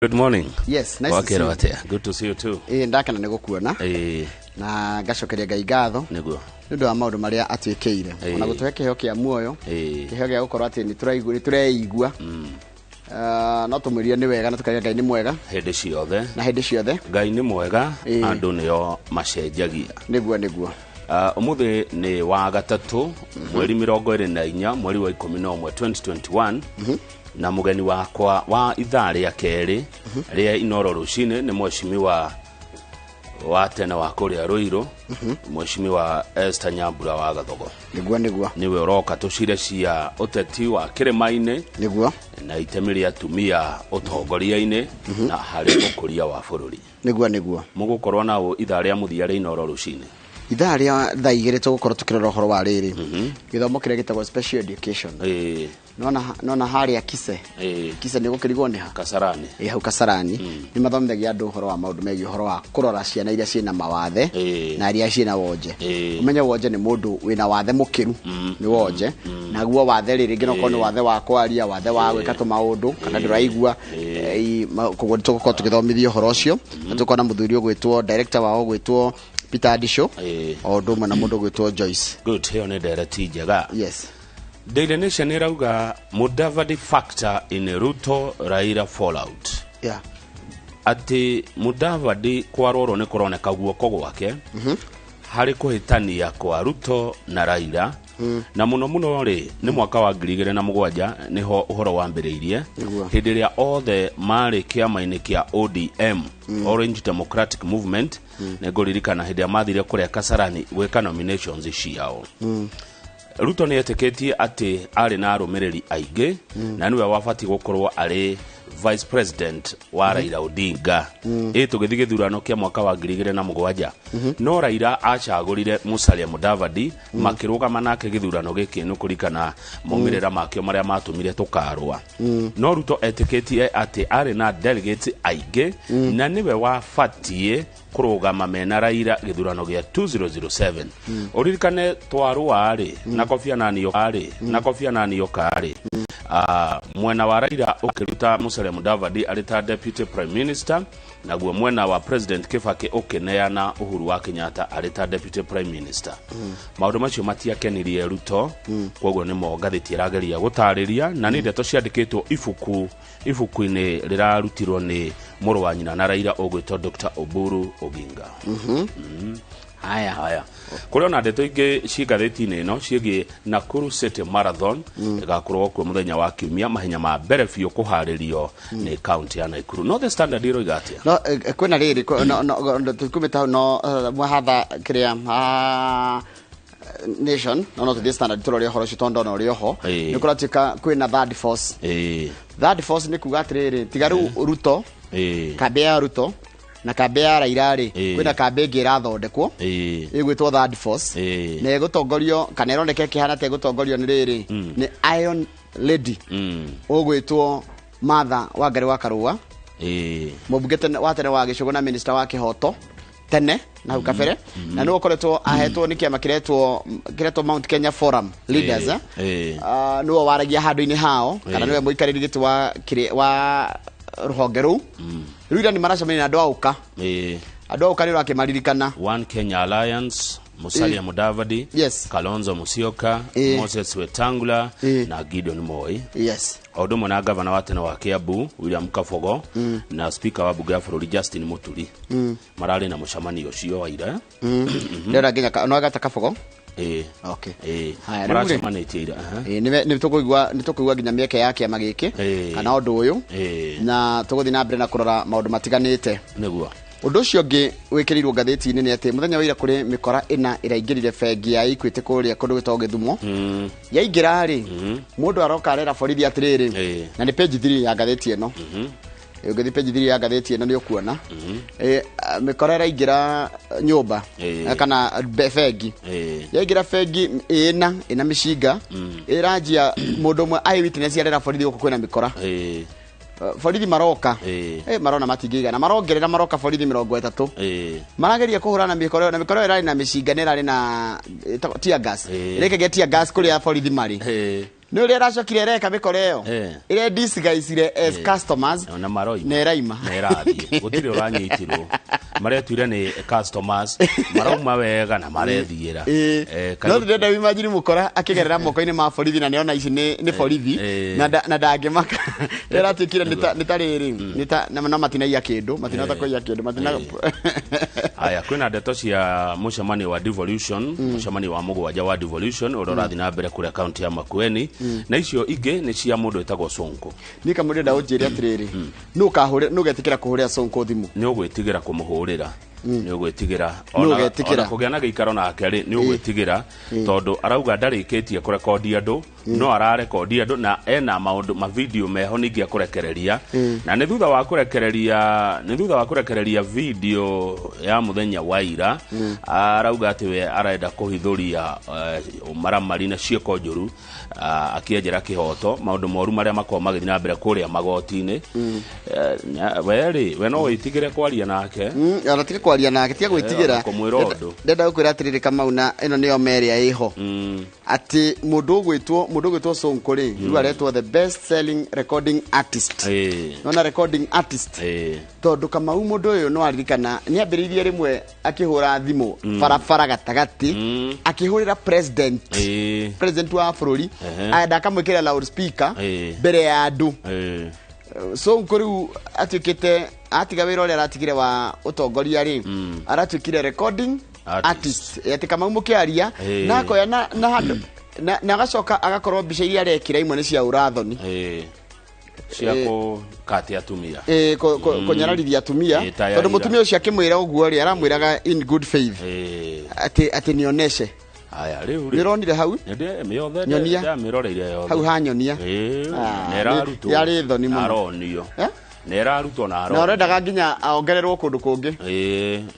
Good morning. Yes, nice to see Wakĩrwo you. atĩa? Good to see you too. Ĩĩ, ndakena nĩ gũkuona na ngacokeria Ngai ngatho Nĩguo. nĩ ũndũ wa maũndũ marĩa atwĩkĩire ona gũtũhe kĩheo kĩa muoyo, kĩheo gĩa gũkorwo atĩ nĩ tũreigua. No tũmwĩrire nĩ wega na tũkaria Ngai nĩ mwega Hĩndĩ ciothe. na hĩndĩ ciothe. Ngai nĩ mwega, andũ nĩo macenjagia. Nĩguo, nĩguo. Ũmũthĩ nĩ wa gatatũ, mweri 24, mweri wa 11, 2021, na mũgeni wakwa wa ithaa rĩa kerĩ rĩa Inoro rũcinĩ nĩ mheshimiwa wa tene wa kũrĩa Ruiru, mheshimiwa Esther Nyambura wa Gathogo. Nĩguo, nĩguo. Nĩwe ũroka tũcire cia ũteti wa kĩrĩma-inĩ na itemi rĩa atumia ũtongoria-inĩ na harĩ ũkũria wa bũrũri. Nĩguo, nĩguo. Mũgũkorwo na ũ ithaa rĩa mũthia rĩa Inoro rũcinĩ? Ithaa rĩa thaa 2 tũgũkorwo tũkĩrora ũhoro wa rĩrĩ gĩthomo kĩrĩa gĩtagwo special education. Nona harĩa Kise. Kise nĩ gũkĩrigwo nĩ ha? Kasarani. Ĩ, hau Kasarani nĩ mathomithagia andũ ũhoro wa maũndũ megiĩ ũhoro wa kũrora ciana iria ciĩna mawathe na iria ciĩna wonje. Ũmenye wonje nĩ mũndũ wĩna wathe mũkĩru, nĩ wonje. Naguo wathe rĩ, rĩngĩ no ũkorwo nĩ wathe wa kwaria, wathe wa gwĩka tũmaũndũ kana ndũraigua. Koguo nĩ tũgũkorwo tũgĩthomithio ũhoro ũcio. Na tũkorwo na mũthuri ũgwĩtwo director wao ũgwĩtwo Peter Adisho, o ũndũ ũmwe na mũndũ ũgwĩtwo Joyce. Good, ĩyo nĩ ndereti njega. Yes. Daily Nation ĩrauga Mudavadi factor in Ruto Raila fallout. Atĩ Mudavadi kwarorwo nĩ kũroneka guoko gwake harĩ kũhĩtania kwa Ruto na Raila, na mũno mũno rĩ nĩ mwaka wa 2007 nĩho ũhoro wambĩrĩirie, hĩndĩ ĩrĩa othe marĩ kĩama-inĩ kĩa ODM, Orange Democratic Movement. Nĩ ngũririkana hĩndĩ ĩrĩa mathire kũrĩa Kasarani gwĩka nominations ciao. Ruto nĩ etĩkĩtie atĩ arĩ na arũmĩrĩri aingĩ na nĩwe wabatiĩ gũkorwo arĩ vice president wa Raila Odinga. Ĩ tũgĩthiĩ gĩthurano kĩa mwaka wa 2007, no Raila acagũrire Musalia Mudavadi, makĩrũgama nake gĩthurano gĩkĩ nĩ kũrikana maumĩrĩra makĩo marĩa matũmire tũkarũa. No Ruto etĩkĩtie atĩ arĩ na delegates aingĩ na nĩwe wabatiĩ kũrũgama mena Raila gĩthurano gĩa 2007. Ũririkane twarũa rĩ na Kofi Annan rĩ na Kofi Annan rĩ, mwena wa Raila ũkĩruta Musalia Mudavadi arĩ ta deputy prime minister, naguo mwena wa President Kibaki ũkĩneana Uhuru wa Kenyatta arĩ ta deputy prime minister. Maũndũ macio matiakenirie Ruto, koguo nĩmo ngathĩti ĩrageria gũtarĩria, na nĩ ndeto ciandĩkĩtwo ibuku-inĩ rĩrarutirwo nĩ mũrũ wa nyina na Raila ũgwĩtwo Dr. Oburu Oginga. Haya. Haya, kũrĩ ona ndeto ingĩ ci ngathĩti-inĩ ĩno ciĩgiĩ Nakuru City Marathon ĩgakorwo kuo mũthenya wa kiumia, mahenya ma mbere biũ kũharĩrio nĩ kaunti ya Nakuru. No The Standard ĩroiga atĩa? No kwĩna rĩrĩ, tũkumĩte hau, no mwahatha kĩrĩa Nation, no tũthiĩ Standard tũrore ũhoro ũcio tondũ ndona ũrĩ oho. Nĩ kũratuĩka kwĩna third force. Third force nĩ kuga atĩrĩrĩ, tiga rĩu Ruto, kambĩ ya Ruto na kambĩ ya Raila rĩ, kwĩna kambĩ ĩngĩ ĩrathondekwo ĩgwĩtwo third force, na ĩgũtongorio kana ĩroneka ĩkĩhana ta ĩgũtongorio nĩ rĩrĩ, nĩ Iron Lady ũgwĩtwo Martha Wangari wa Karũa, mũmbunge wa tene wa Gĩcũgũ na minister wa kĩhoto tene na hau kabere, na nĩwe ũkoretwo ahetwo nĩ kĩama kĩretwo Mount Kenya Forum Leaders. Nĩwe waragia handũ-inĩ hao kana nĩwe mũikarĩri gĩtĩ wa wa rũhonge rũu. Rĩu ira nĩ maracemania na andũ a ũka. Andũ a ũka nĩ ũrakĩmaririkana. One Kenya Alliance, Musalia Mudavadi, Kalonzo Musyoka, Moses Wetangula na Gideon Moi. O ũndũ ũmwe na gavana wa tene wa Kiambu William Kabogo na speaker wa bunge ya bũrũri Justin Muturi mararĩ na mũcemanio ũcio wa ira. Ndĩrona nginya no agata Kabogo. Okay. Haya, rĩu rĩ. Maracemanĩtie ira. Nĩ tũkũigua nginya mĩeke ya kĩama gĩkĩ kana ũndũ ũyũ, na tũgũthiĩ na mbere na kũrora maũndũ matiganĩte. Nĩguo. Ũndũ ũcio ũngĩ wĩkĩrĩirwo ngathĩti-inĩ nĩ atĩ mũthenya wa ira kũrĩ mĩkora ĩna ĩraingĩrire bengi ya Equity kũrĩa kũndũ gwĩtagwo Gĩthumo. Yaingĩra rĩ, mũndũ aroka arera borithi atĩrĩrĩ, na nĩ page 3 ya ngathĩti ĩno. Ũngĩthiĩ page 3 ya ngathĩti ĩno nĩ ũkuona. Mĩkora ĩraingĩra nyũmba, kana bengi. Yaingĩra bengi ĩna mĩcinga, ĩranjia mũndũ ũmwe eye witness arera borithi gũkũ kwĩna mĩkora. Borithi maroka. Marona matingĩigana, marongerera maroka borithi 30. Marageria kũhũrana na mĩkora ĩyo, na mĩkora ĩyo ĩrarĩ na mĩcinga, nĩ ĩrarĩ na tear gas. Ĩrekagia tear gas kũrĩa borithi marĩ. Nĩ ũrĩa ĩracokire ĩreka mĩkora ĩyo ĩrĩa disguisire as customers na maroima na ĩraima na ĩrathiĩ gũtirĩ ũranyitirwo maretuire nĩ customers marauma wega na marethiĩra. No ndĩrenda imagine mũkora akĩgerera moko-inĩ ma borithi na nĩona ici nĩ borithi na ndangĩmaka. Ĩratuĩkire nĩ ta rĩrĩ nĩ ta na matinaiya kĩndũ, matinahota kũiya kĩndũ, matina. Aya, kwĩna ndeto cia mũcemanio wa devolution, mũcemanio wa mũgwanja wa devolution ũrĩa ũrathiĩ na mbere kũrĩa kaunti ya Makueni, na icio ingĩ nĩ cia mũndũ wĩtagwo Sonko. Niĩ kamũndũ ndenda ũnjĩre atĩrĩrĩ, nũ ũkahũrĩra, nũ ũgetĩkĩra kũhũrĩra Sonko thimũ? Nĩ ũgwĩtigĩra kũmũhũrĩra, nĩ ũgwĩtigĩra Nũ ũgetigĩra? Ona kũgĩa na gĩikaro nake rĩ, nĩ ũgwĩtigĩra tondũ arauga ndarĩkĩtie kũrekondi andũ, no ararekondi andũ na ena maũndũ ma video meho ningĩ akũrekereria. Na nĩ thutha wa kũrekereria, nĩ thutha wa kũrekereria video ya mũthenya wa ira, arauga atĩ we arenda kũhithũria maramari na ciĩko njũru, akĩenjera kĩhoto maũndũ moru marĩa makoragwo magĩthiĩ na mbere kũrĩa magoti-inĩ. We rĩ, we no wĩtigĩre kwaria nake. Ona tiga kwaria nake, tiga gwĩtigĩra. Kũmwĩra ũndũ. Ndenda gũkwĩra atĩrĩrĩ Kamau, na ĩno nĩyo meria ĩho atĩ mũndũ ũgwĩtwo Sonko rĩ, rĩu aretwo the best selling recording artist. Nona recording artist. Tondũ Kamau mũndũ ũyũ no aririkana nĩ ambĩrĩirie rĩmwe akĩhũra thimũ barabara gatagatĩ, akĩhũrĩra president, president wa bũrũri, enda akamwĩkĩra loudspeaker mbere ya andũ. Sonko rĩu atuĩkĩte atiga wĩra ũrĩa aratigire wa ũtongoria rĩ, aratuĩkire recording artist. Atĩ Kamau mũkĩaria na akoya na handũ na agacoka agakorwo mbica iria arekĩra imwe nĩ cia ũrathoni. Cia kũkatia atumia. Kũnyararithia atumia. Tondũ mũtumia ũcio akĩmwĩra ũguo rĩ, aramwĩraga in good faith. Atĩ nioneshe. Aya, rĩu rĩ. Nĩũronire hau? Nyonia. Ndamĩroreire yothe. Hau hanyonia. Nĩ ĩrarutwo. Yarĩ thoni mũno. Aronio. Nĩ ĩrarutwo na aronio. Na ũrendaga nginya aongererwo kũndũ kũngĩ.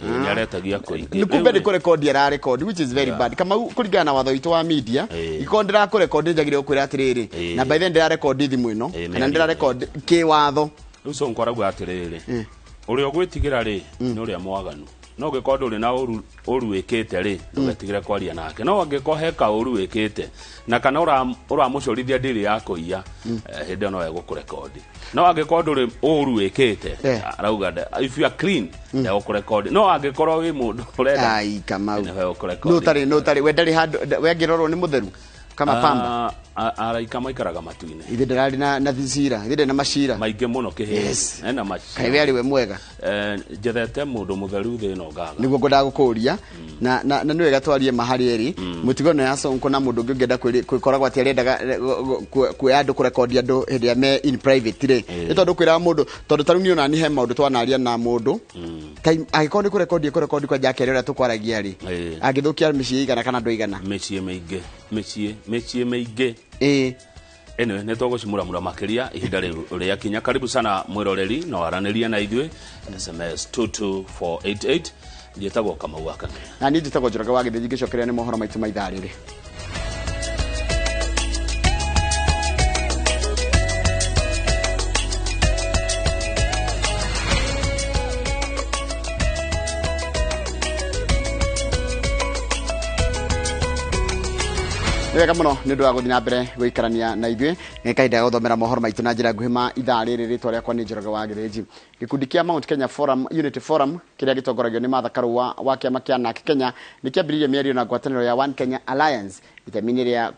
Nĩ aretagia kũingĩ. Nĩ kumbe nĩ kũrekondi ararekondi, which is very bad. Kamau kũringana na watho witũ wa media, ikorwo ndĩrakũrekondi njagĩrĩirwo gũkwĩra atĩrĩrĩ, na by then ndĩrarekondi thimũ ĩno, kana ndĩrarekondi kĩwatho. Rĩu Sonko arauga atĩrĩrĩ, ũrĩa ũgwĩtigĩra rĩ, nĩ ũrĩa mwaganu. No ũngĩkorwo ndũrĩ na ũru wĩkĩte rĩ, ndũgetigĩre kwaria nake. No angĩkorwo he kaũru wĩkĩte na kana ũramũcorithia ndiri ya kũiya, hĩndĩ ĩyo no egũkũrekondi. No angĩkorwo ndũrĩ ũru wĩkĩte, arauga if you are clean, ndegũkũrekondi. No angĩkorwo wĩ mũndũ ũrenda, ai Kamau, nĩwe ũkũrekondi. Nũ ũtarĩ, we ndarĩ handũ, we angĩrorwo nĩ mũtheru kama pamba. Araika maikaraga matu-inĩ. Ithe ndararĩ na cira, ithe ndarĩ na macira maingĩ mũno kĩhĩ. Ena macira. Kaĩ we arĩ we mwega. Njethete mũndũ mũtheru thĩ ĩno ngaga. Nĩguo ngwendaga gũkũria na nĩ wega twarie ma harĩ erĩ. Mũtigo ĩno ya Sonko na mũndũ ũngĩ ũngĩenda kwĩkoragwo atĩ arendaga kuoya andũ kũrekondi andũ hĩndĩ ĩrĩa me in private rĩ. Nĩ tondũ kwĩraga mũndũ, tondũ ta rĩu niĩ ona niĩ he maũndũ twanaria na mũndũ. Angĩkorwo nĩ kũrekondi kũrekondi kwanja akere ũrĩa tũkwaragia rĩ, angĩthũkia mĩciĩ igana kana andũ igana. Mĩciĩ mĩingĩ, mĩciĩ mĩingĩ. Anyway, nĩ tũgũcimuramura makĩria ihinda rĩu rĩakinya. Karibu sana mwĩroreri, no aranĩria na ithuĩ SMS 22488. Njĩtagwo Kamau wa Kang'eng'e. Na niĩ njĩtagwo Njoroge wa Gĩthĩnji, ngĩcokeria nĩ mohoro maitũ ma ithaa rĩrĩ. Wega mũno nĩ ũndũ wa gũthiĩ na mbere gũikarania na ithuĩ. Nĩ kahinda ga gũthomera mohoro maitũ na njĩra nguhĩ ma ithaa rĩrĩ. Rĩtwa rĩakwa nĩ Njoroge wa Gĩthĩnji. Gĩkundi kĩa Mount Kenya Forum, Unity Forum kĩrĩa gĩtongoragio nĩ Martha Karua wa kĩama kĩa NARC Kenya nĩ kĩambĩrĩirie mĩario na ngwatanĩro ya One Kenya Alliance itemi-inĩ rĩa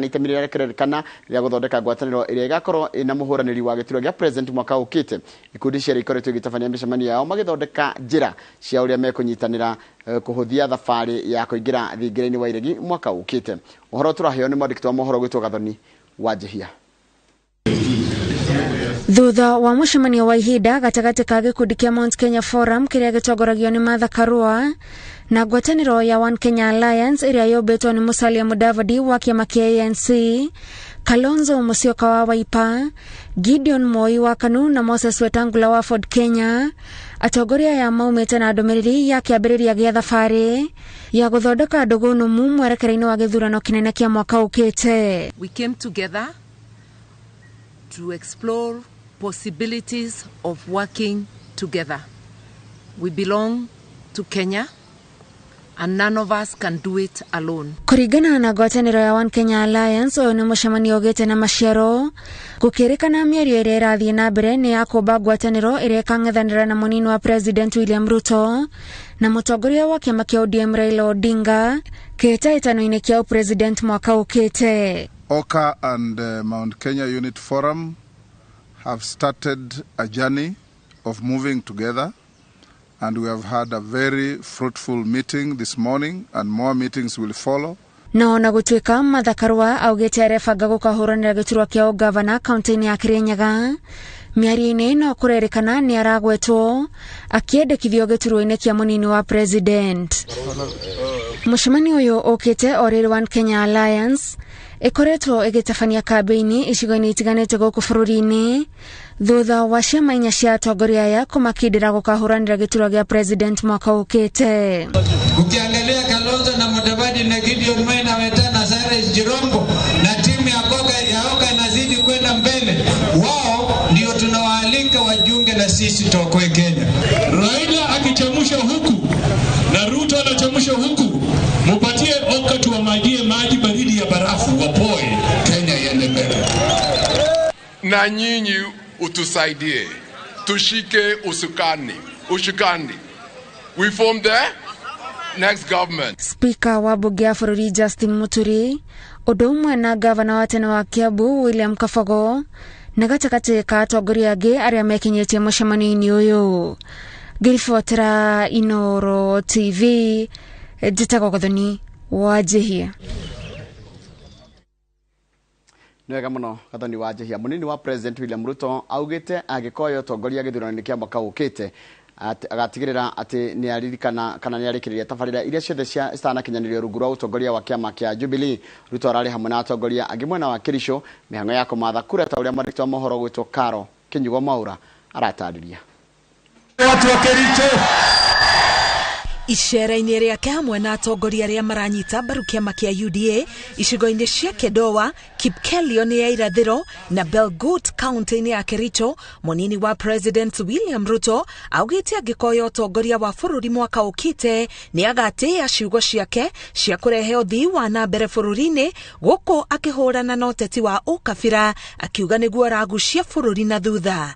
itemi rĩrĩa kũrerĩkana rĩa gũthondeka ngwatanĩro ĩrĩa ĩgakorwo ĩna mũhũranĩri wa gĩturwa gĩa president mwaka ũkĩte. Ikundi cierĩ ikoretwo igĩtabania mĩcemanio yao magĩthondeka njĩra cia ũrĩa mekũnyitanĩra kũhũthia thabarĩ ya kũingĩra thingira-inĩ wa iregi mwaka ũkĩte. Ũhoro tũraheo nĩ mwandĩki wa mohoro gwĩtwo Gathoni wa Njihia. Thutha wa mũcemanio wa ihinda gatagatĩ ka gĩkundi kĩa Mount Kenya Forum kĩrĩa gĩtongoragio nĩ Martha Karua na ngwatanĩro ya One Kenya Alliance ĩrĩa yũmbĩtwo nĩ Musalia Mudavadi wa kĩama kĩa ANC, Kalonzo Musyoka wa Wiper, Gideon Moi wa KANU na Moses Wetangula wa Ford Kenya, atongoria aya maumĩte na ndũmĩrĩri ya kĩambĩrĩria gĩa thabarĩ ya gũthondeka ndũgũ nũmu mwerekera-inĩ wa gĩthurano kĩnene kĩa mwaka ũkĩte. We came together to explore possibilities of working together. We belong to Kenya. And none of us can do it alone. Kũringana na ngwatanĩro ya One Kenya Alliance, ũyũ nĩ mũcemanio ũgĩte na maciaro, gũkĩrĩkana mĩario ĩrĩa ĩrathiĩ na mbere nĩ ya kũmba ngwatanĩro ĩrĩa ĩkang'ethanĩra na mũnini wa President William Ruto na mũtongoria wa kĩama kĩa ODM Raila Odinga kĩhĩtahĩtano-inĩ kĩa ũpresident mwaka ũkĩte. OKA and Mount Kenya Unit Forum have started a journey of moving together, and we have had a very fruitful meeting this morning, and more meetings will follow. No ona gũtuĩka Martha Karua augĩte arebanga gũkahũranĩra gĩturwa kĩa ũgavana kaunti-inĩ ya Kirinyaga, mĩario-inĩ ĩno kũrerĩkana nĩ aragwetwo akĩendekithio gĩturwa-inĩ kĩa mũnini wa president. Mũcemanio ũyũ ũkĩte o rĩrĩ One Kenya Alliance ĩkoretwo ĩgĩtabania kambĩini icigo-inĩ itiganĩte gũkũ bũrũri-inĩ thutha wa ciama inya cia atongoria aya kũmakindĩra gũkahũranĩra gĩturwa gĩa president mwaka ũkĩte. Ukiangalia Kalonzo na Mudavadi na Gideon Moi na Weta na Cyrus Jirongo na timu ya Koka ya Oka inazidi kwenda mbele, wao ndio tunawaalika wajiunge na sisi tuokoe Kenya. Raila akichemusha huku na Ruto anachemusha huku, mupatie Oka tuwamwagie maji baridi ya barafu wapoe, Kenya iende mbele. Na nyinyi utusaidie tushike ushukani. We form the next government. Speaker wa bunge ya bũrũri Justin Muturi ũndũ ũmwe na gavana wa tene wa Kiambu William Kabogo na gatagatĩ ka atongoria angĩ arĩa mekinyĩtie mũcemanio-inĩ ũyũ. Ngĩribotera Inooro TV, njĩtagwo Gathoni wa Njihia. Nĩ wega mũno Gathoni wa Njihia. Mũnini wa President William Ruto augĩte angĩkoya ũtongoria gĩthurano-inĩ kĩa mwaka ũkĩte agatigĩrĩra atĩ nĩ aririkana kana nĩ arĩkĩrĩria tabarĩra iria ciothe cia citanakinyanĩrio rungu rwa ũtongoria wa kĩama kĩa Jubilee. Ruto ararĩ hamwe na atongoria angĩ mwena wa Kericho mĩhang'o ya kũmatha kura ta ũrĩa mwandĩki wa mohoro gwĩtwo Caro Kĩnyugo Mwaura aratarĩria. Watu wa Kericho Icera-inĩ rĩake hamwe na atongoria arĩa maranyita mbaru kĩama kĩa UDA icigo-inĩ cia Kedowa, Kipkelion ya Irathĩro na Belgut kaunti-inĩ ya Kericho, mũnini wa President William Ruto augĩte angĩkoya ũtongoria wa bũrũri mwaka ũkĩte nĩ agatĩĩa ciugo ciake cia kũrehe ũthii wa na mbere bũrũri-inĩ, gũkũ akĩhũrana na ũteti wa ũkabira akiuga nĩguo aragucia bũrũri na thutha.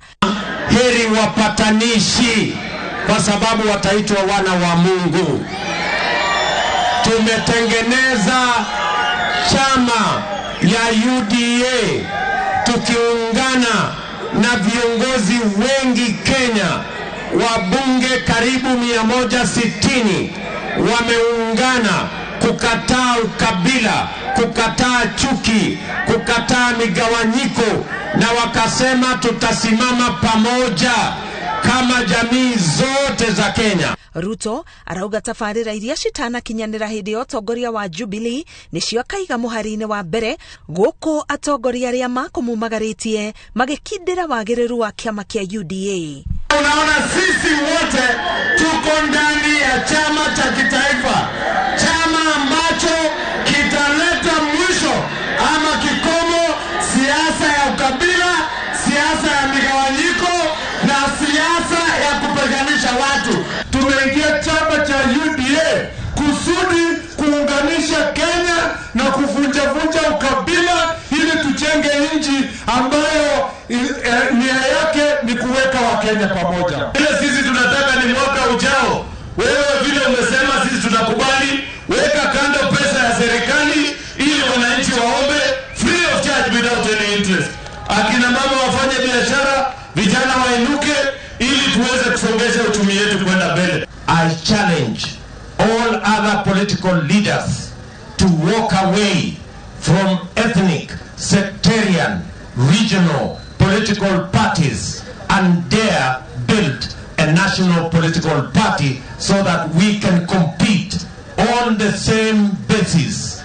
Heri wapatanishi kwa sababu wataitwa wana wa Mungu. Tumetengeneza chama ya UDA tukiungana na viongozi wengi Kenya, wabunge karibu 160 wameungana kukataa ukabila, kukataa chuki, kukataa migawanyiko, na wakasema tutasimama pamoja kama jamii zote za Kenya. Ruto arauga tabarĩra iria citanakinyanĩra hĩndĩ ya ũtongoria wa Jubilee nĩcio akaiga mũhari-inĩ wa mbere, gũkũ atongoria arĩa makũmumagarĩtie magĩkindĩra wagĩrĩru wa kĩama kĩa UDA. Unaona sisi wote tuko ndani ya chama cha kitaifa, chama ambacho kitaleta mwisho ama kikomo siasa ya ukabila, siasa ya migawanyiko na siasa ya kupiganisha watu. Tumeingia chama cha UDA kusudi kuunganisha Kenya na kuvunjavunja ukabila ili tujenge nchi ambayo nia yake ni kuweka Wakenya pamoja. Ile sisi tunataka ni mwaka ujao, wewe vile umesema sisi tunakubali, weka kando pesa ya serikali ili wananchi waombe free of charge without any interest. Akina mama wafanye biashara, vijana wainuke ili tuweze kusongesha uchumi yetu kwenda mbele. I challenge all other political leaders to walk away from ethnic, sectarian, regional political parties and dare build a national political party so that we can compete on the same basis.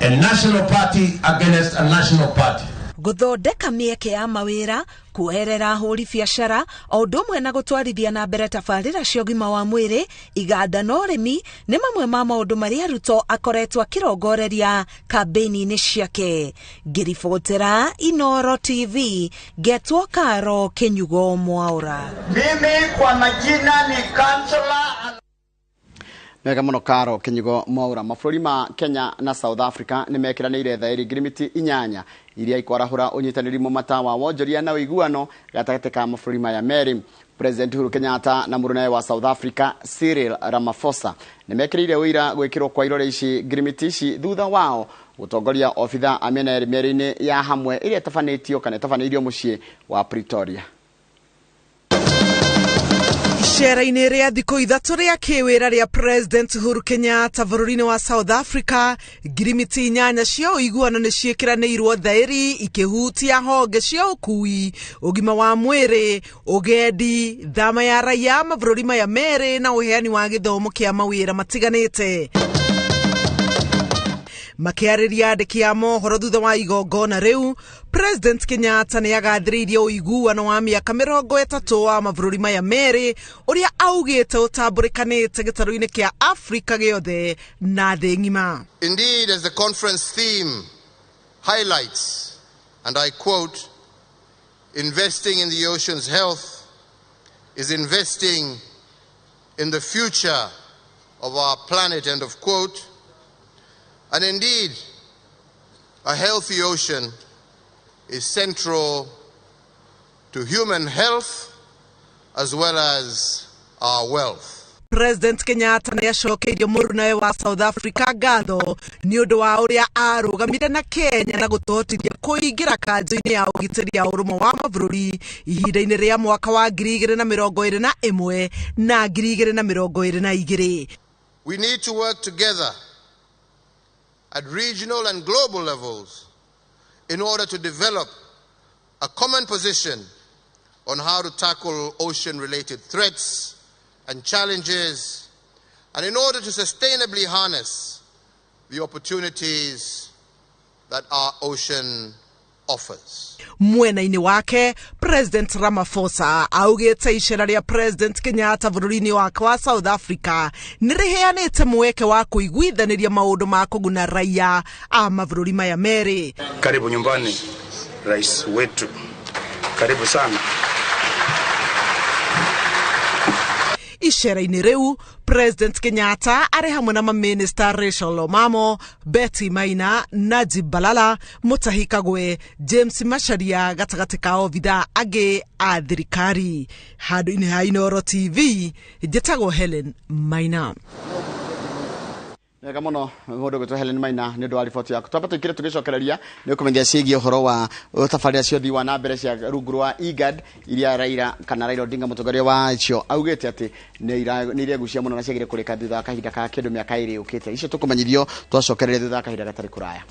A national party against a national party. Gũthondeka mĩeke ya mawĩra, kuoherera ahũri biacara o ũndũ ũmwe na gũtwarithia na mbere tabarĩra cia ũgima wa mwĩrĩ, iganda na ũrĩmi nĩ mamwe ma maũndũ marĩa Ruto akoretwo akĩrongoreria kambĩini-inĩ ciake. Ngĩribotera Inooro TV, ngetwo Karo Kĩnyugo Mwaura. Mimi kwa majina ni Kansela. Wega muno Karo Kinyugo Mwaura. Mabũrũri ma Kenya na South Africa nĩ mekĩranĩire thaĩri ngirimiti 8 iria ikwarahũra ũnyitanĩri mũmata wa wonjoria na ũiguano gatagatĩ ka mabũrũri maya merĩ. President Uhuru Kenyatta na mũrũnawe wa South Africa Cyril Ramaphosa nĩ mekĩrĩire ũira gwĩkĩrwo kwa irore ici ngirimiti ici thutha wao gũtongoria obitha a mĩena yerĩ mĩario-inĩ ya hamwe ĩrĩa ĩtabanĩtio kana ĩtabanĩirio mũciĩ wa Pretoria. Icera-inĩ rĩa thikũ 3 rĩa kĩwĩra rĩa President Uhuru Kenyatta bũrũri-inĩ wa South Africa, ngirimiti 8 cia ũiguano nĩ ciĩkĩranĩirwo thaĩri ikĩhutia honge cia ũkui, ũgima wa mwĩrĩ, ũgendi, thama ya raia mabũrũri maya merĩ na ũheani wa gĩthomo kĩa mawĩra matiganĩte. Makĩarĩria andĩki a mohoro thutha wa igongona rĩu, President Kenyatta nĩ agathĩrĩirie ũiguano wa mĩaka 30 wa mabũrũri maya merĩ ũrĩa augĩte ũtambũrĩkanĩte gĩtarũ-inĩ kĩa Afrika gĩothe na thĩ ng'ima. Indeed, as the conference theme highlights, and I quote, investing in the ocean's health is investing in the future of our planet, end of quote. And indeed, a healthy ocean is central to human health as well as our wealth. President Kenyatta nĩ acokeirie mũrunawe wa South Africa ngatho nĩ ũndũ wa ũrĩa arũgamire na Kenya na gũtũhotithia kũingĩra kanjũ-inĩ ya ũgitĩri ya ũrũmwe wa mabũrũri ihinda-inĩ rĩa mwaka wa 2021 na 2022. We need to work together at regional and global levels in order to develop a common position on how to tackle ocean-related threats and challenges, and in order to sustainably harness the opportunities that our ocean offers. Mwena-inĩ wake, President Ramaphosa augĩte icera rĩa President Kenyatta bũrũri-inĩ wake wa South Africa nĩ rĩheanĩte mweke wa kũiguithanĩria maũndũ ma kũguna raia a mabũrũri maya merĩ. Karibu nyumbani, rais wetu. Karibu sana. Icera-inĩ rĩu, President Kenyatta arĩ hamwe na maminista Rachel Omamo, Betty Maina, Najib Balala, Mutahi Kagwe, James Macharia gatagatĩ ka obitha angĩ a thirikari. Handũ-inĩ ha Inooro TV, njĩtagwo Helen Maina. Wega muno mundu gwitwo Helen Maina ni undu wa riboti yaku. Twamba tuikire tugicokereria ni ukumenyithia ciĩgiĩ ũhoro wa tabarĩra cia ũthii wa na mbere cia rungu rwa IGAD iria Raila kana Raila Odinga mũtongoria wa cio augĩte atĩ nĩ iregucia mũno na ciagĩrĩire kũrĩka thutha wa kahinda ka kĩndũ mĩaka 2 yũkĩte. Icio tũkũmenyithio twacokereria thutha wa kahinda gatarĩ kũraya.